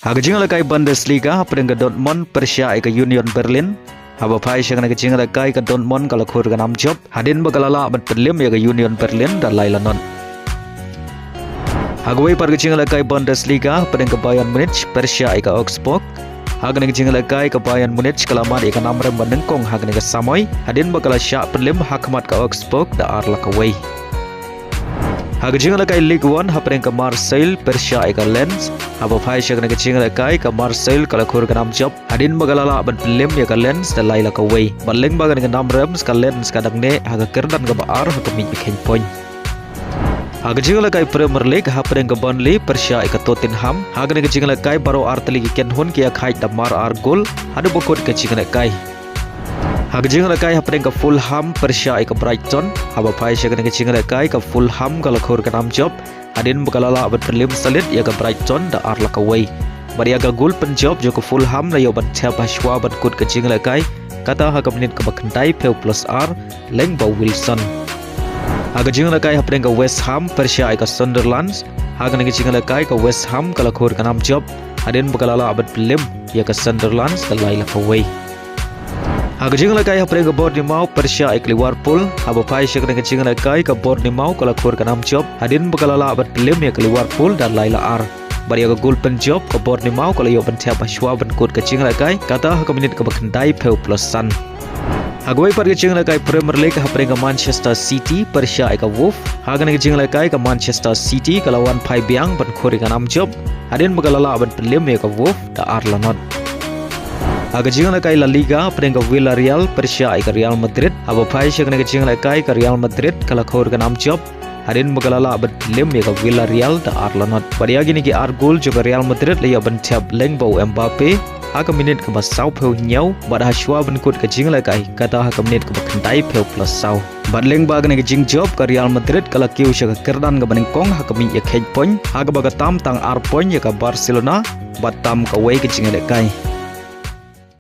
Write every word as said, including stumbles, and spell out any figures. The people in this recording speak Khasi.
Ha ka jingïalehkai Bundesliga, hapdeng ka Dortmund pyrshah ïa ka Union Berlin. Haba phai sha kane ka jingïalehkai, ka Dortmund ka la khur ka nam jop hadien ba ka la lah ban pynliem ïa ka Union Berlin da lai la nod. Ha kawei pat ka jingïalehkai Bundesliga, hapdeng ka Bayern Munich pyrshah ïa ka Augsburg. Ha kane ka jingïalehkai, ka Bayern Munich ka la mad ïa ka nam rem ba nyngkong ha kane ka samoi hadien ba ka la shah pynliem ha khmat ka Augsburg da ar la kawei. Ha ka jingïalehkai Ligue One, hapdeng ka Marseille pyrshah ïa ka Lens. Haba phai sha kane ka jingïalehkai, ka Marseille ka la khur ka nam jop hadien ba ka la lah ban pynliem ïa ka Lens da lai la kawei. Bad lyngba kane ka nam rem, ka Lens ka dang neh ha ka kyrdan kaba ar ha ka miej ba kheiñ point. Ha ka jingïalehkai Premier League, hapdeng ka Burnley pyrshah ïa ka Tottenham. Ha kane ka jingïalehkai, baroh artylli ki kynhun ki ïakhaid da mar ar gol haduh ba kut ka jingïalehkai. Ha ka jingïalehkai, hapdeng ka Fulham pyrshah ïa ka Brighton. Haba phai sha kane ka jingïalehkai, ka Fulham ka la khur ka nam jop hadien ba ka la lah ban pynliem salit ïa ka Brighton da ar la kawei. Bad ïa ka gol pynjop jong ka Fulham la ïoh ban thep ha shuwa ban kut ka jingïalehkai, kata ha ka minit kaba khyndai phew plus ar, lyngba u Wilson. Ha ka jingïalehkai, hapdeng ka West Ham pyrshah ïa ka Sunderland. Ha kane ka jingïalehkai, ka West Ham ka la khur ka nam jop hadien ba ka la lah ban pynliem ïa ka Sunderland da lai la kawei. Ha ka jingïalehkai, hapdeng ka Bournemouth pyrshah ïa ka Liverpool. Haba phai sha kane ka jingïalehkai, ka Bournemouth ka la khur ka nam jop hadien ba ka la lah ban pynliem ïa ka Liverpool da lai la ar. Bad ïa ka gol pynjop, ka Bournemouth ka la ïoh ban thep ha shuwa ban kut ka jingïalehkai, kata ha ka minit kaba khyndai phew plus san. Ha kawei pat ka jingïalehkai Premier League, hapdeng ka Manchester City pyrshah ïa ka Wolves. Ha kane ka jingïalehkai, ka Manchester City ka la wan phai biang ban khur ïa ka nam jop hadien ba ka la lah ban pynliem ïa ka Wolves da ar la nod. Ha ka jingïalehkai La Liga, hapdeng ka Villarreal pyrshah ïa ka Real Madrid. Haba phai sha kane ka jingïalehkai, ka Real Madrid ka la khur ka nam jop hadien ba ka la lah ban pynliem ïa ka Villarreal da ar la nod. Bad ïa kine ki ar gol jong ka Real Madrid la ïoh ban thep lyngba u Mbappe ha ka minit kaba saw phew hynñiew, bad ha shuwa ban kut ka jingïalehkai, kata ha ka minit kaba khyndai phew plus saw. Bad lyngba kane ka jingjop, ka Real Madrid ka la kiew sha ka kyrdan kaba nyngkong ha ka miej ïakheiñ point, ha kaba ka tam tang ar point ïa ka Barcelona bad tam kawei ka jingïalehkai.